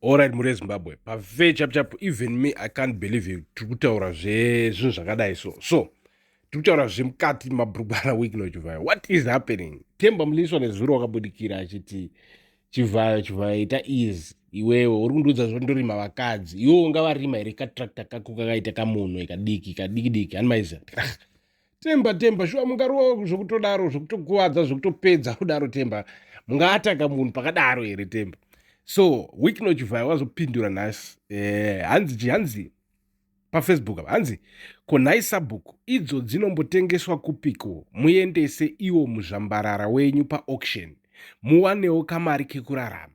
Alright, mhuri yeZimbabwe, pafair chap chap, even me, I can't believe you. Tiri kutaura zvezvinhu zvakadai. So tiri kutaura zvemukati mabhurugwana Wicknell Chivhayo. What is happening? Temba Mliswa nezuro wakabudikira achiti, "Chivhayo, Chivhayo, ita easy iwewe. Uri kundiudza zvondorima vakadzi. Iwewe ungavarima here? Katractor kako kakaita kamunhu kadiki kadiki diki." Hanimaiziva Temba, Temba, shuwa mungarova zvokutodaro, zvokutokuvadza, zvokutopedza kudaro? Temba, mungaataka munhu pakadaro here, Temba? So Wicknell Chivhayo wazopindura nhasi. Hanzi chi? Hanzi paFacebook apa, hanzi, "Ko nhai sabhuku, idzo dzinombotengeswa kupiko? Muendese iwo muzvambarara wenyu paauction, muwanewo kamari kekurarama."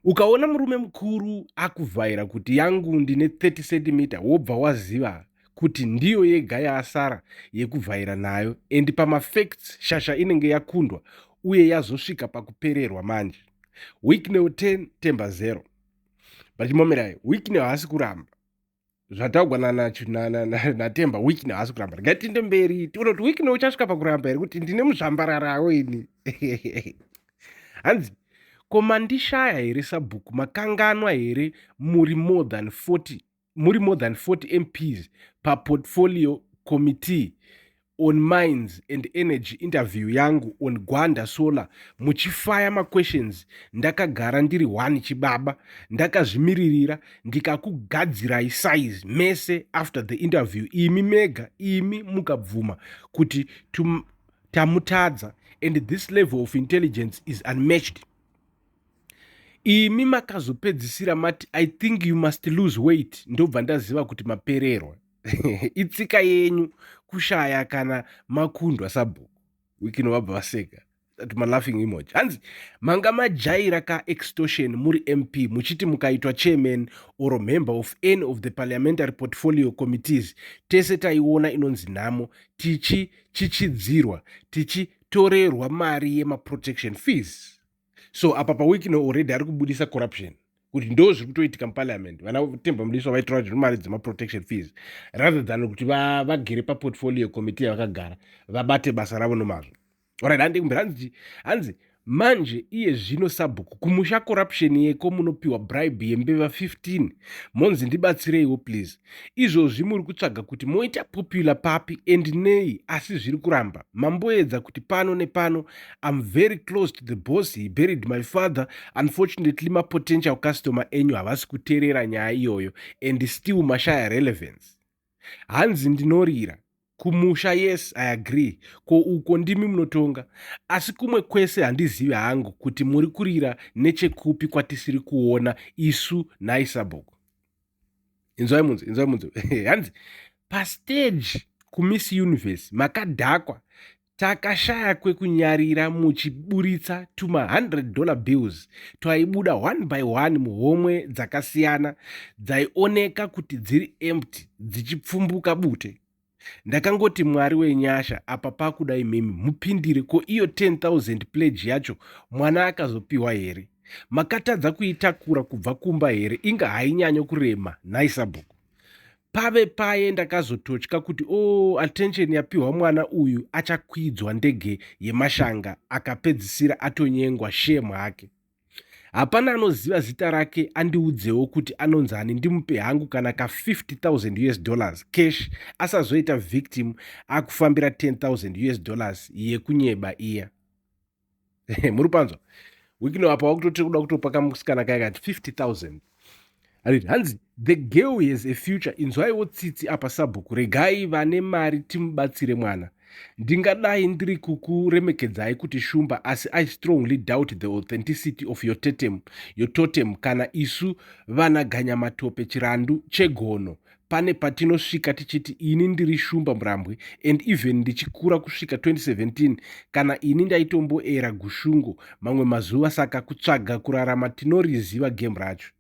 Ukaona murume mukuru akuvhaira kuti yangu ndine 30 cm, wobva waziva kuti ndiyo yega yaasara yekuvhaira nayo. And pamafacts, shasha inenge yakundwa uye yazosvika pakupererwa manje. Wicknell 10, Temba 0. Vachimomerai, Wicknell haasi kuramba zvataugwa naTemba. Wicknell haasi kuramba. Ngatinde mberi tione kuti Wicknell uchasvika pakuramba here kuti ndine muzvambararawo ini. Hanzi, "Ko mandishaya here sabhuku? Makanganwa here muri more than 40, muri more than 40 MPs paportfolio committee on mines and energy? Interview yangu on Gwanda Solar muchifaya maquestions, ndakagara ndiri one chibaba, ndakazvimiririra, ndikakugadzirai size mese. After the interview, imi mega imi mukabvuma kuti tamutadza, and this level of intelligence is unmatched. Imi makazopedzisira mati, 'I think you must lose weight.' Ndobva ndaziva kuti mapererwa. Itsika yenyu kushaya kana makundwa sabhuku." Wicknell vabva vaseka malaughing emoji. Hanzi, "Manga majaira kaextortion muri MP, muchiti mukaitwa chairman or member of any of the parliamentary portfolio committees, tese taiona inonzi nhamo, tichichichidzirwa, tichitorerwa mari yemaprotection fees." So apa paWicknell already ari kubudisa corruption, kuti ndo zviri kutoitika muparliament. Vana Temba Mliswa vaitora zvino mari dzemaprotection fees rather than kuti vagere paportfolio committee yavakagara, vabate basa ravo nomazvo. Alright, handi kumberi. Hanzi, "Manje iye zvino sabhuku, kumusha corruption yeko. Munopiwa bribe yembeva 15, monzi ndibatsireiwo please. Izvozvi muri kutsvaga kuti moita popular papi and nei, asi zviri kuramba. Mamboedza kuti pano nepano. I'm very close to the boss, he buried my father. Unfortunately, mapotential customer enyu havasi kuteerera nyaya iyoyo and still mashaya relevance." Hanzi, "Ndinorira kumusha. Yes, I agree. Ko uko ndimi munotonga, asi kumwe kwese handizivi hangu kuti muri kurira nechekupi kwatisiri kuona isu. Nhai sabhuku?" Inzwai munzi, inzwai munzi. Hanzi, "Pastage kuMiss Universe makadhakwa, takashaya kwekunyarira, muchiburitsa tuma $100 bills twaibuda one by one muhomwe dzakasiyana, dzaioneka kuti dziri empty, dzichipfumbuka bute. Ndakangoti Mwari wenyasha, apa pakuda imimi mupindire. Ko iyo 10,000 pledge yacho, mwana akazopiwa here? Makatadza kuitakura kubva kumba here? Inga hainyanyo kurema, nhai sabhuku?" Pave paye ndakazototya kuti o oh, attention yapiwa mwana uyu, achakwidzwa ndege yemashanga, akapedzisira atonyengwa. Shame hake. Hapana anoziva zita rake? Andiudzewo kuti anonzani, ndimupe hangu kana ka50,000 US dollars cash, asazoita victim akufambira 10,000 US dollars yekunyeba iya." Muri panzwa? Wicknell apa wakutoti kuda kutopa kamusikana kaya kati 50,000. Hanzi, "The girl has a future. Inzwaiwo tsitsi apa sabhuku. Regai vane mari timubatsire mwana. Ndingadai ndiri kukuremekedzai kuti shumba, asi I strongly doubt the authenticity of your totem, your totem. Kana isu vana Ganyamatope, Chirandu Chegono, pane patinosvika tichiti ini ndiri Shumba Murambwe. And even ndichikura kusvika 2017, kana ini ndaitomboera Gushungo mamwe mazuva. Saka kutsvaga kurarama, tinoriziva game racho."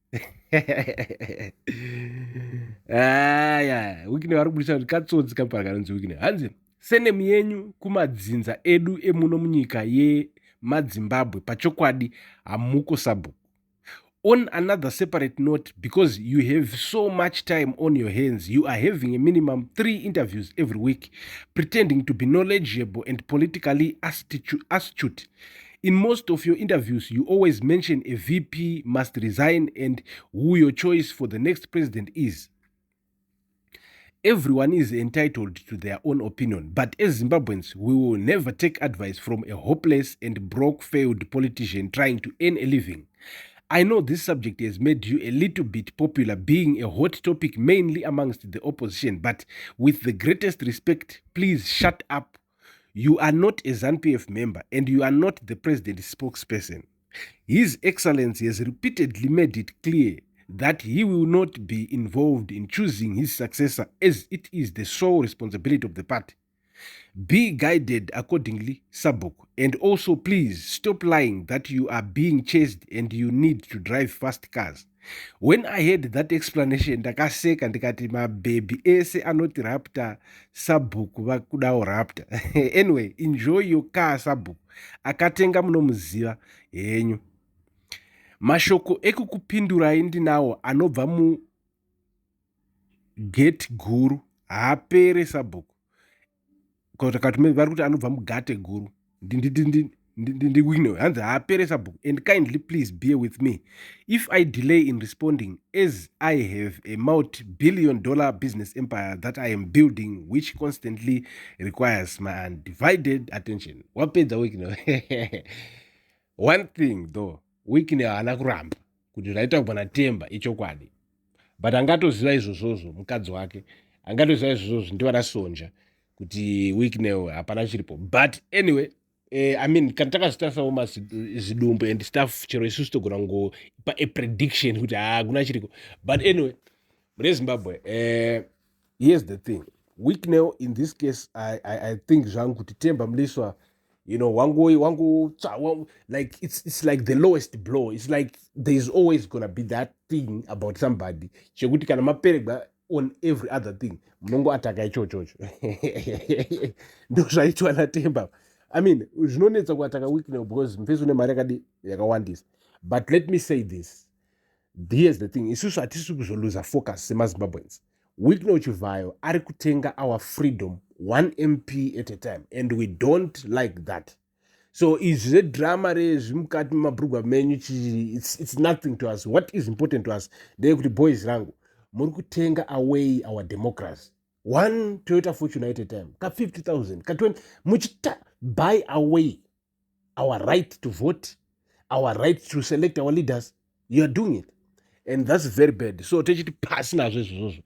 Aya Wicknell vari kubudisa kuti katsotsi kapara kanonzi Wicknell. Hanzi, "Surname yenyu kumadzinza edu emuno munyika yemadzimbabwe, pachokwadi hamuko sabhuku. On another separate note, because you have so much time on your hands, you are having a minimum three interviews every week, pretending to be knowledgeable and politically astute. In most of your interviews, you always mention a VP must resign and who your choice for the next president is. Everyone is entitled to their own opinion, but as Zimbabweans, we will never take advice from a hopeless and broke failed politician trying to earn a living. I know this subject has made you a little bit popular, being a hot topic mainly amongst the opposition, but with the greatest respect, please shut up. You are not a ZANU-PF member and you are not the president's spokesperson. His Excellency has repeatedly made it clear that he will not be involved in choosing his successor, as it is the sole responsibility of the party. Be guided accordingly, Sabhuku. And also, please stop lying that you are being chased and you need to drive fast cars. When I heard that explanation, ndakaseka ndikati mabhebhi ese anoti raptor Sabhuku vakudawo raptor. Anyway, enjoy your car, Sabhuku. Akatenga munomuziva henyu. Mashoko ekukupindurai ndinawo anobva mugate guru, haapere, Sabhuku. Kana vari kuti anobva mugate guru, ndiWicknell. Hanzi haapere, Sabhuku, and kindly please bear with me if I delay in responding, as I have a multi-billion dollar business empire that I am building, which constantly requires my undivided attention. Wapedza, Wicknell. One thing though, Wicknell haana kuramba kuti zvaita kubva naTemba ichokwadi, but angatoziva izvozvozvo mukadzi wake, angatoziva izvozvozvo ndivana Sonja, kuti Wicknell hapana chiripo. But anyway, I mean, kana takazvitarisawo zvidumbu and stuff, chero isusu togona kungopa a prediction kuti hakuna chiriko. But anyway, mune Zimbabwe, here's the thing. Wicknell in this case, I think zvangu kuti Temba Mliswa, wangu like it's like the lowest blow. It's like there's always gonna be that thing about somebody chekuti kana maperegwa on every other thing, munongoataka ichochocho. Ndo zvaitwa naTemba. I mean, zvinonetsa kuataka Wicknell because mufesi une mari yakadi yakawandisa. But let me say this, here's the thing: isusu hatisi kuzoluza focus semaZimbabweans. Wicknell Chivayo ari kutenga our freedom one MP at a time, and we don't like that. So izvi zvedrama rezvimukati memabhurugwa menyu, it's nothing to us. What is important to us ndeyekuti, boys rangu, muri kutenga away our democracy one Toyota Fortuner at a time, ka 50 000, ka 20, muchita buy away our right to vote, our right to select our leaders. You are doing it, and that's very bad. So techiti pasi nazvo izvozvozvo.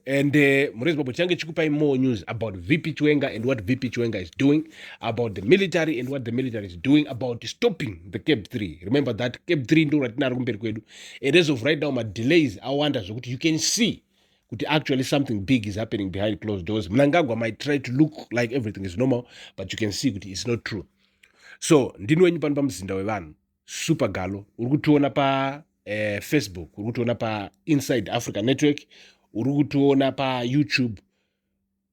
And mure Zimbabwe, tichange chikupai more news about VP Chiwenga and what VP Chiwenga is doing, about the military and what the military is doing, about stopping the CAB 3. Remember that CAB 3 ndo ratinaro kumberi kwedu, and as of right now madelays awanda zvokuti you can see kuti actually something big is happening behind closed doors. Mnangagwa might try to look like everything is normal, but you can see kuti it's not true. So ndini wenyu pano pamuzinda wevanhu, Super Galo. Uri kutiona pa Facebook, uri kutiona paInside Africa Network, uri kutiona paYouTube,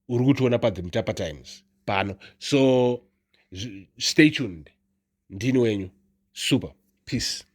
uri kutiona paThe Mutapa Times pano. So stay tuned. Ndini wenyu Super. Peace.